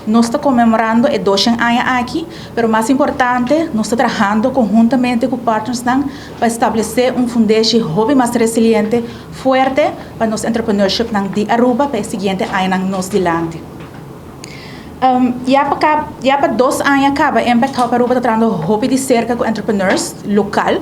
Nos ta konmemorando e 200 aña aki, pero mas importante, nos ta trahando konhuntamente ku partnersnan pa establesé un fundeshi hopi mas resiliente, fuerte pa nos entrepreneurshipnan di Aruba pa e siguiente añanan nos dilanti. Ya pa ka, ya pa 2 aña kaba Impact Hub Aruba ta trahando hopi di serka ku entrepreneurs lokal,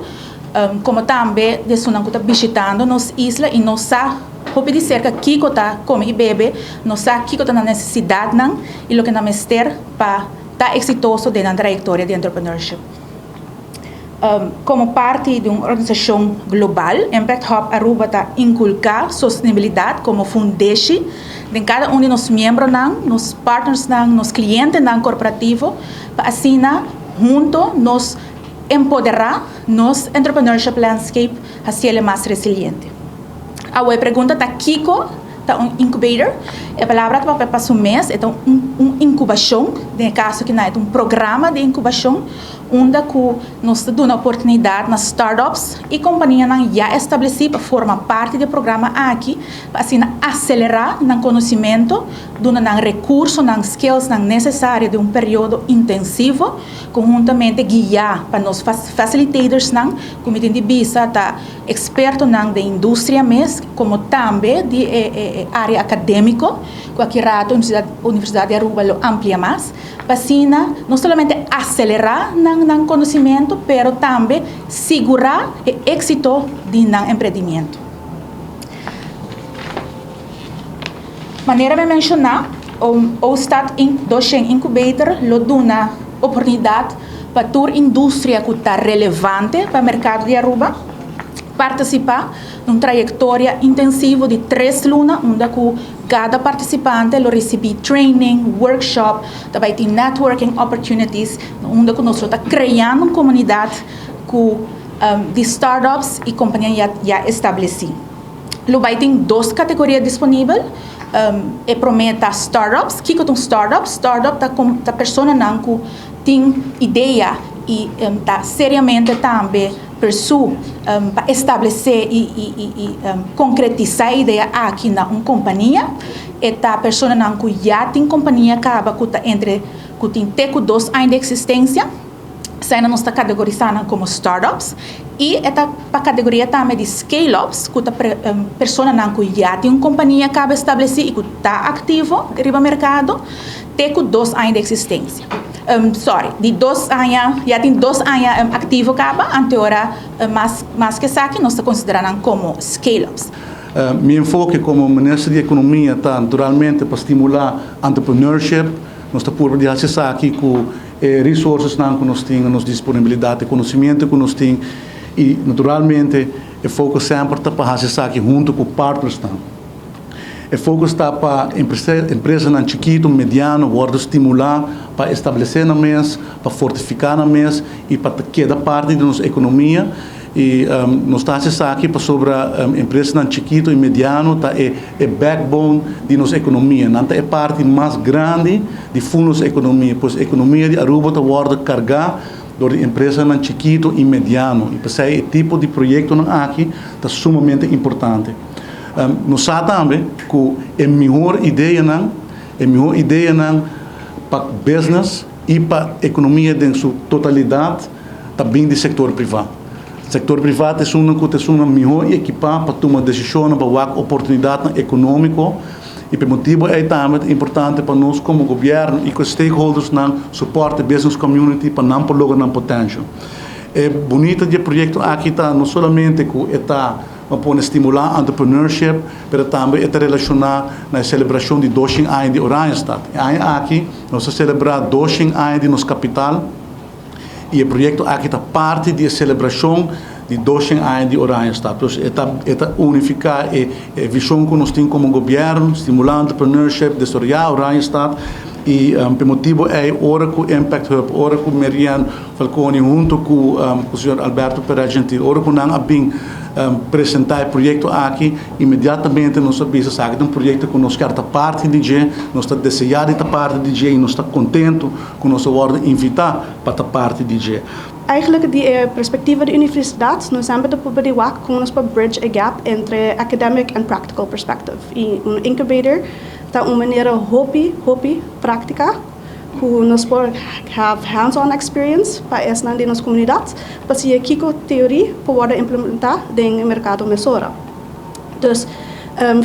komo tambe esunnan ku ta bishitando nos isla i nos sa hopi di serka kiko ta kome i bebe, nos sa kiko ta nan nesesidatnan i loke nan mester pa ta eksitoso den nan trayektoria di entrepreneurship. Komo parti di un organisashon global, Impact Hub Aruba ta inkulká sostenibilidat komo fundeshi den kada un di nos miembronan, nos partnersnan, nos klientenan korporativo, pa asina huntu nos empoderá nos entrepreneurship landscape hasié mas resiliente. Awor e pregunta ta kiko ta un incubator. E palabra ta pa su mes, ta un inkubashon, den kaso ku ta un programa di inkubashon, unda ku nos ta duna oportunidat na startups i kompanianan ya establesí pa forma parti di e programa aki, pa asina aselerá nan konosementu, duna nan rekursonan, skillsnan nesesario den un periodo intensivo, konhuntamente guiá pa nos facilitatorsnan, ku mi tin di bisa ta ekspertonan di industria mes, komo tambe di área akadémiko, ku aki ratu Universidat di Aruba lo amplia mas, pa asina no solamente aselerá nan konosementu, pero tambe sigurá e éksito di nan emprendimentu. Manera mi a menshoná, O'start 200 Incubator lo duna oportunidat pa tur industria ku ta relevante pa merkado di Aruba partisipá den un trayektoria intensivo di 3 luna, unda ku kada partisipante lo risibí training, workshop, tambe tin networking opportunities, unda ku nos ta kreando un komunidat ku di startups i kompania ya establesí. Lo bai tin dos kategoria disponibel. E promé ta startups. Kiko ta un startup? Startup ta personanan ku tin idea i ta seriamente tambe pursue pa establesé i konkretisá e idea aki na un kompania. E ta personanan ku ya tin kompania kaba ku ta entre ku tin te ku 2 aña di eksistensia. Eseinan nos ta kategorisá komo startups i e ta pa kategoria tambe di scale-ups, ku ta personanan ku ya tin un kompania kaba establesí i ku ta aktivo riba merkado, te ku 2 aña di eksistensia. Sorry, di 2 aña, ya tin 2 aña aktivo kaba, anto ora mas ku esaki, nos ta konsiderá komo scale-ups. Mi enfoke komo minister di Ekonomia ta naturalmente pa stimulá entrepreneurship. Nos ta purba di hasi esaki ku resourcesnan ku nos tin, nos disponibilidat, konosementu ku nos tin i naturalmente e focus semper ta pa hasi esaki huntu ku partnersnan. E focus ta pa empresanan chikitu, mediano, wòrdu stimulá pa establesé nan mes, pa fortifiká nan mes i pa keda parti di nos ekonomia. I nos ta hasi esaki pasobra empresanan chikitu i mediano ta e backbone di nos ekonomia. Nan ta e parti mas grandi di nos ekonomia, pues ekonomia di Aruba ta wòrdu kargá dor di empresanan chikitu i mediano. I p'esei e tipo di proyektonan aki ta sumamente importante. Nos sa tambe ku e mihó ideanan pa business i pa ekonomia den su totalidat ta bin di sektor privá. Sektor privá ta un ku ta un mihó ekipá pa tuma desishon pa oportunidat ekonómiko i pa e motibu ei tambe importante pa nos komo gobièrnu i ku stakeholdersnan support the business community pa nan por logra nan potential. E bunita di e proyekto aki ta no solamente ku ta pa stimulá entrepreneurship, pero tambe ta relashoná na selebrashon di 200 aña di Oranjestad. E aña aki nos ta selebrá 200 aña di nos kapital i e proyekto aki ta parti di selebrashon di 200 aña di Oranjestad. Anto, e ta unifiká e vishon ku nos tin komo gobièrnu, stimulá entrepreneurship, desaroyá Oranjestad i e motibu ta ora ku Impact Hub, ora ku Marianne Falconi huntu ku señor Alberto Perez Gentil, ora ku nan a bin presentá e proyekto aki, inmediatamente nos a bisa: esaki ta un proyekto ku nos ke ta parti di dje, nos ta deseá di ta parti di dje i nos ta kontentu ku nos a wòrdu invitá pa ta parti di dje. Eigenlijk di perspectiva di universidat, nos semper ta probeer wak kon nos por bridge a gap entre academic and practical perspective. I un incubator ta un manera hopi, hopi práktiko. Cu nos por have hands-on experience pa esnan den nos comunidad, pa siña kico teoria por implementa den mercado mesora. Dus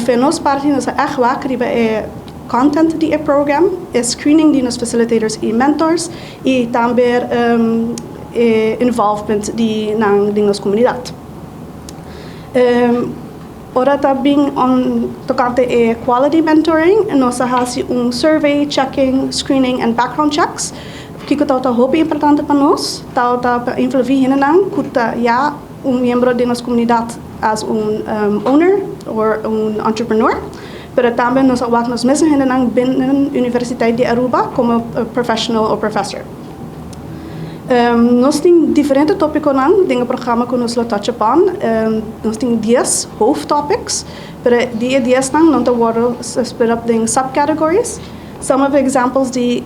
for nos parti nos echt wak riba e content di e program, e screening di nos facilitators y mentors y tambe e involvement di nan den nos comunidad. Ora tambe tocante e quality mentoring, nos a haci un survey, checking, screening and background checks. Kico ta hopi importante pa nos, ta pa envolvi hendenan cu ta ya un miembro di nos comunidad as un owner or un entrepreneur. Pero tambe nos a wak nos mes hendenan binnen Universidad di Aruba como professional or professor. Nos tin diferente topiconan den e programa cu nos lo touch upon. Nos tin 10 hoofdtopics, pero e 10 nan nan ta wordo split up in subcategories. Some of the examples di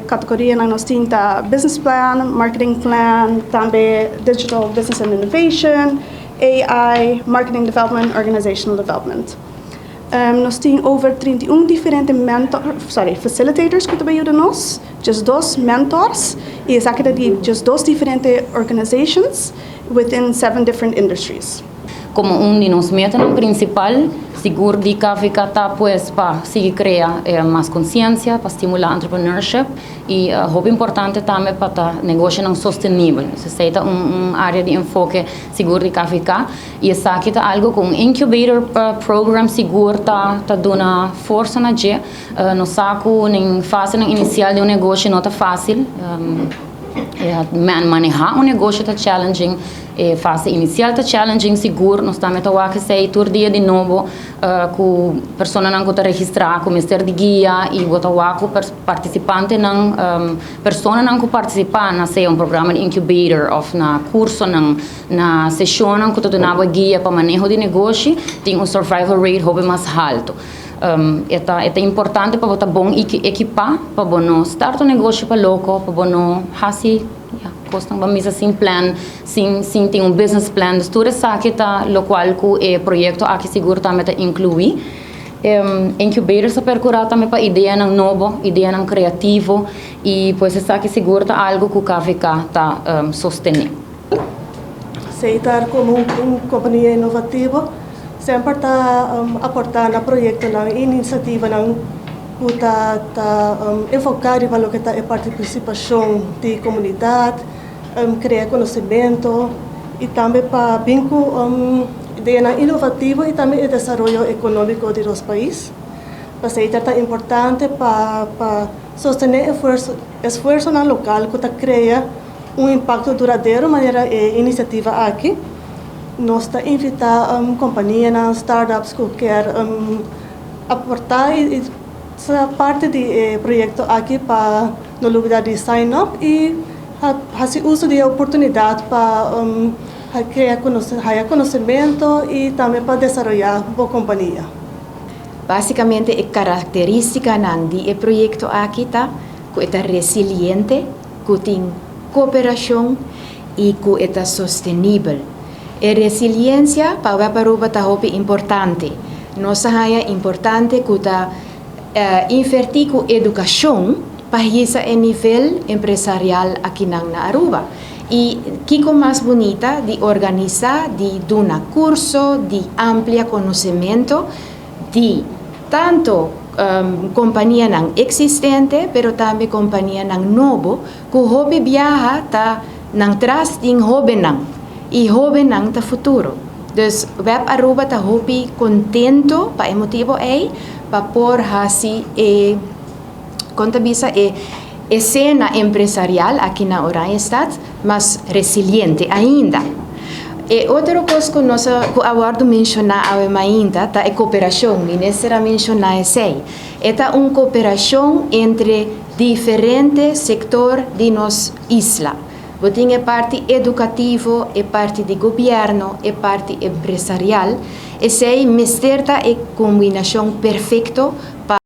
categoria nan nos tin ta business plan, marketing plan, tambe digital business and innovation, AI, marketing development, organizational development. Nos tin over 31 diferente mentor, sorry, facilitators cu ta yuda nos, 12 mentors, y esaki ta di 12 diferente organizations within seven different industries. Como un di nos metanan principal, sigur di KVK ta pues pa sigui crea mas consciencia, pa stimula entrepreneurship y hopi importante tambe pa negoshinan sostenibel. Esey ta un area di enfoke sigur di KVK y esaki ta algo cu un incubator program sigur ta duna forsa na dje. Nos sa cu den fase inicial di un negoshi no ta facil. Maneha un negoshi ta challenging, fase inicial ta challenging sigur, nos tambe ta wak esey tur dia di nobo cu personanan cu ta registra, cu mester di guia y bo ta wak cu participantenan, personanan cu participa na sea un programa di incubator of na cursonan, na sessionnan cu ta duna guia pa maneho di negoshi, tin un survival rate hopi mas halto. Ta importante pa bo ta bon equipa, pa bo no start un negoshi pa loco, pa bo no haci cos ban bisa sin plan, sin tin un business plan. Tur esaki ta locual cu e proyecto aki sigur tambe ta inclui. Incubators ta percura tambe pa ideanan nobo, ideanan creativo y pues esaki sigur ta algo cu KVK ta sostene. Setar como un compania inovativo semper ta aporta na proyectonan, iniciativanan cu ta enfoca riba loke ta e participacion di comunidad, crea conocemento y tambe pa bin cu idea inovativo y tambe e desaroyo economico di nos pais. Pasobra ta importante pa sostene esfuersonan local cu ta crea un impacto duradero manera e iniciativa aki. Nos ta invita compania, startups cu kier aporta y ser parti di e proyecto aki pa no lubida di sign up y haci uso di oportunidad pa crea conocemento y tambe pa desaroya e compania. Basicamente, e caracteristicanan di e proyecto aki ta cu ta resiliente, cu tin cooperacion y cu ta sostenibel. E resiliencia pa WEB Aruba ta hopi importante. Nos ta haya importante cu ta inverti cu educacion pa e nivel empresarial aki na Aruba. Y kico mas bunita di organisa, di duna curso, di amplia conocemento di tanto companianan existente, pero tambe companianan nobo, cu hopi biaha ta nan tras tin hobennan y hobennan ta futuro. Dus WEB Aruba ta hopi contento pa e motibo ey pa por haci e con ta bisa e escena empresarial aki na Oranjestad mas resiliente ainda. E otro cos cu nos a wordo menciona ainda ta e cooperacion, minister a menciona esey. Ta un cooperacion entre diferente sector di nos isla. Bo tin e parti educativo, e parti di gobierno, e parti empresarial. Esey mester ta e combinacion perfecto pa